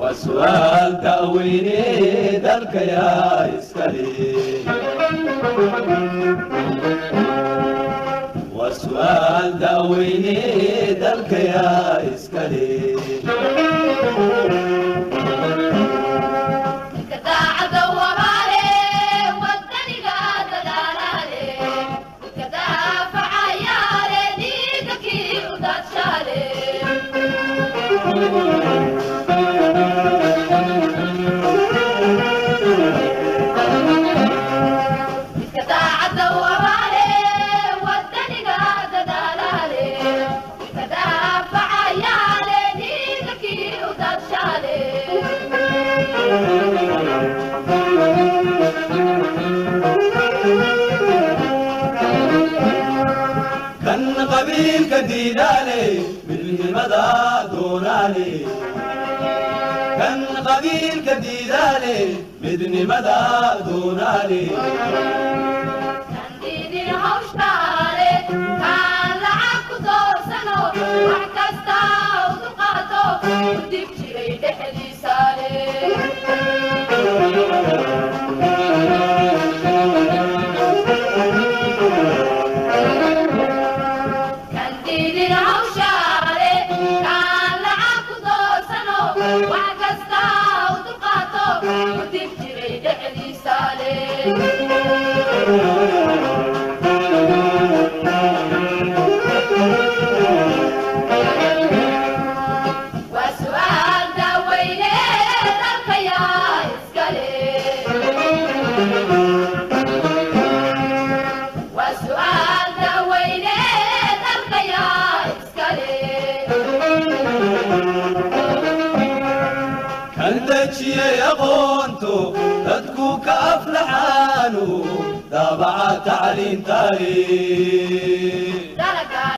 Waa su'aal da'weyne, dalka yaa iskale? Waa su'aal da'weyne, dalka yaa iskale? Daacadda wabaale, wadaniga dadaalaale, midka daafacayaale, dhiigga kii u daadshaale. Midka daacadda wabaale, wadaniga dadaalaale, midka daafacayaale, dhiigga kii u daadshaale. Kan qabiilka diidaale, midnimada doonaale. Kan qabiilka diidaale, midnimada doonaale. Diidin hawshaale, kaan lacag ku doorsano, wax kasta u dulqaato, u dib jiray dhexdiisaale. Kan diidin hawshaale, kaan lacag ku doorsano, wax kasta u dulqaato, u dib jiray dhexdiisaale. Waa su'aal daaweyne, dalka yaa iskale? Waa su'aal daaweyne, dalka yaa iskale? Kan dejiyey aqoonto, dadku ka aflaxaanu, daabaca tacliintaale. Dalaga.